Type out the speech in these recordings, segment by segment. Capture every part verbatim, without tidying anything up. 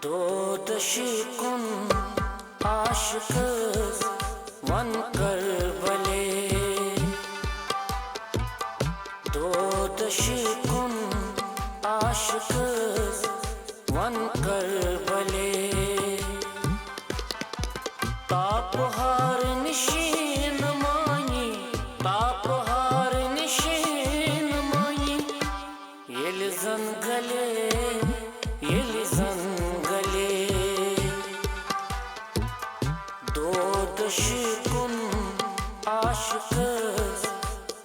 دودشی کن عاشقس ون کربلے، دودشی کن عاشقس ون کربلے۔ تاپہار نشین مانی، تاپہار نشین مانی، ییٚلہِ زن گلے، ییٚلہِ زن گلے۔ دودشی کن عاشقس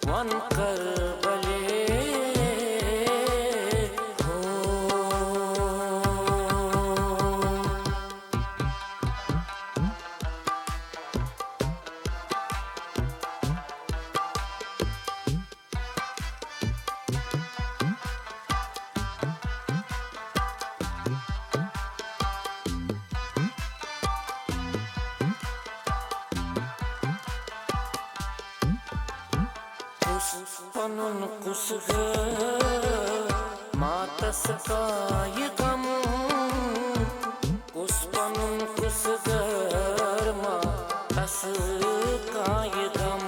ون کربلے۔ ہو۔ کُس پنُن کُس غٲر ماتس کایہِ غم، کُس پنُن کُس غٲر ماتس کایہِ غم۔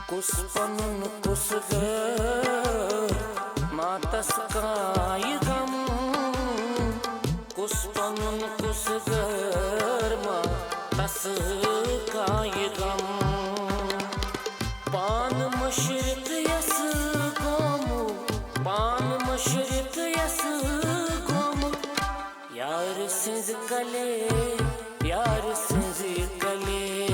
کُس پنُن کُس غٲر ماتس کایہِ غم، کُس پنُن کُس غٲر ماتس کایہِ غم۔ پان مشرق یس گومُت، پان مشرق یس گومُت، یار سٕنٛزِ کلے، یار سٕنٛزِ کلے،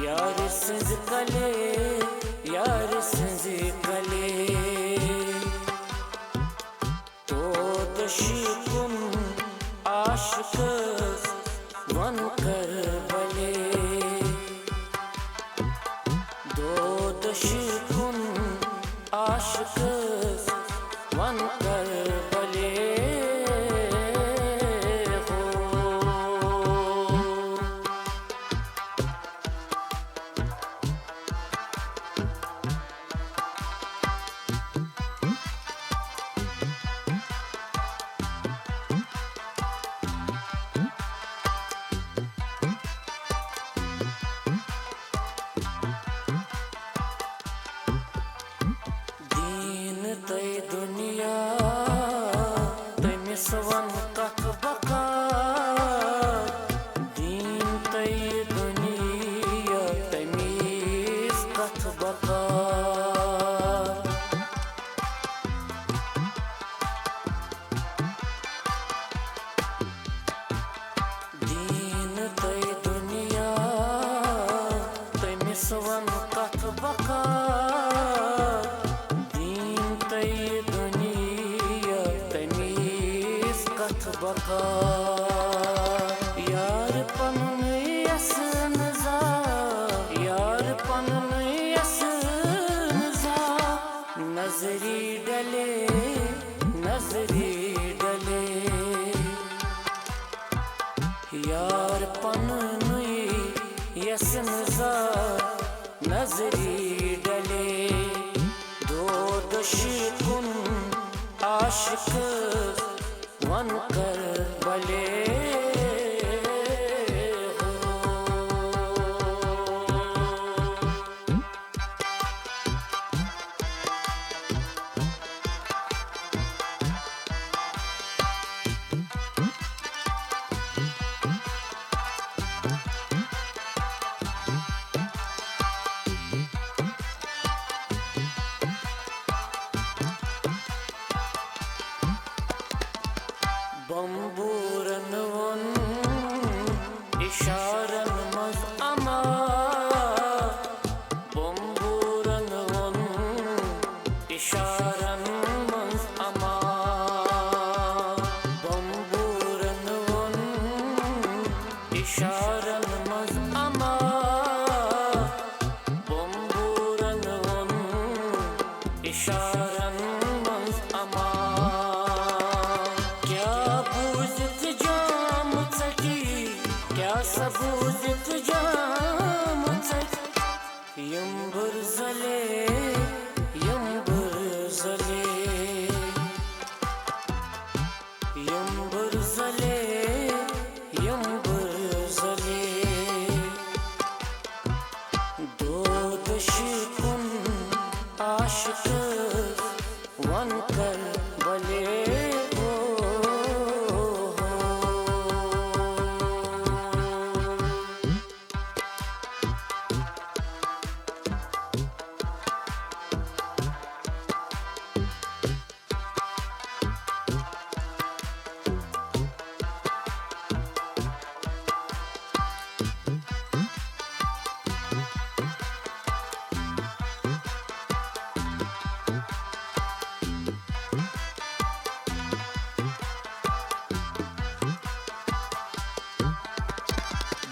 یار سٕنٛزِ کلے، یار سٕنٛزِ کلے۔ دودشی کن عاشقس ون کربلے، دودشی کن عاشقس ون کربلے۔ ہو۔ دین تہٕ دُنیا، تٔمِس وَن کَتھ بکار۔ دین تہٕ دُنیا، تٔمِس کَتھ بکار۔ دین تہٕ دُنیا، تٔمِس وَن کَتھ بکار۔ دین تہٕ دُنیا، تٔمِس کَتھ بکار۔ یار پَنُن یَس نہٕ زانٛہہ، یار پَنُن یَس نہٕ زانٛہہ، نظری ڈلے، نظری ڈلے۔ یار پننُے یژھن زا نظری ڈلے۔ دودشی کن عاشق ون کر بلے۔ بمبورن ووٚن اشارن منٛز اما۔ بمبورن ووٚن اشارن منٛز اما۔ بمبورن ووٚن اشارن منٛز اما۔ بمبورن ووٚن اشارن منٛز اما۔ کیٛاہ بوٗزِتھ جام ژٹی، کیٛاہ سا بوٗزِتھ جام عاشقس ون کر بلے ہو۔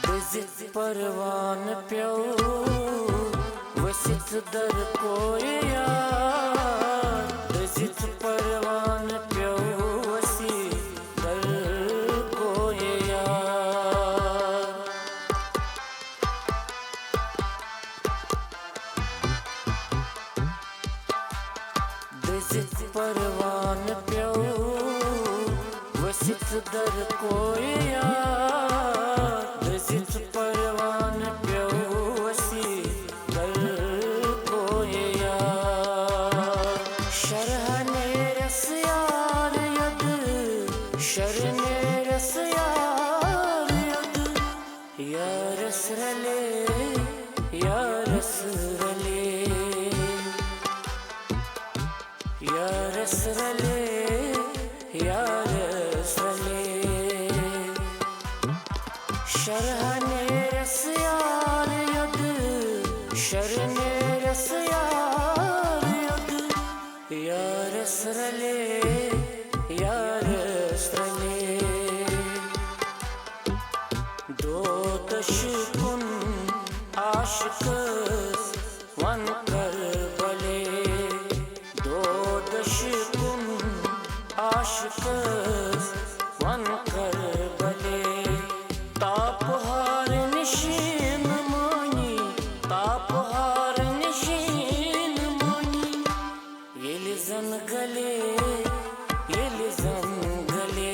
دٔزِتھ پروان پیوٚو ؤسِتھ در کورِ یار، دٔزِتھ پروان پیوٚو ؤسِتھ در کورِ یار۔ دٔزِتھ پروان پیوٚو ؤسِتھ در کورِ یار، دٔزِتھ پروان پیوٚو ؤسِتھ در کورِ یار۔ شرح نیرس یار یدٕ، شر نیرس یار یدٕ، یارس رلے، یارس رلے، یارس رلے، یارس رلے۔ شرح نیرس یار یدٕ، شر نیرس یار یدٕ، یارس رلے، یارس رلے۔ دودش کن عاشقس ون کر بلے، دودش کن عاشقس ون کر بلے۔ تاپہار نشین مانی، تاپہار نشین مانی۔ ییٚلہِ زن گلے، ییٚلہِ زن گلے،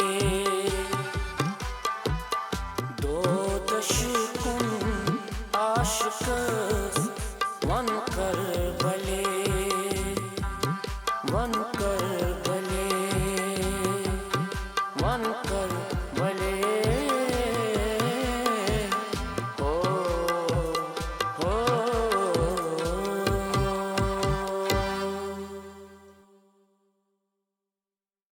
دودش کن عاشقس ون کر بلے، ون کر بلے۔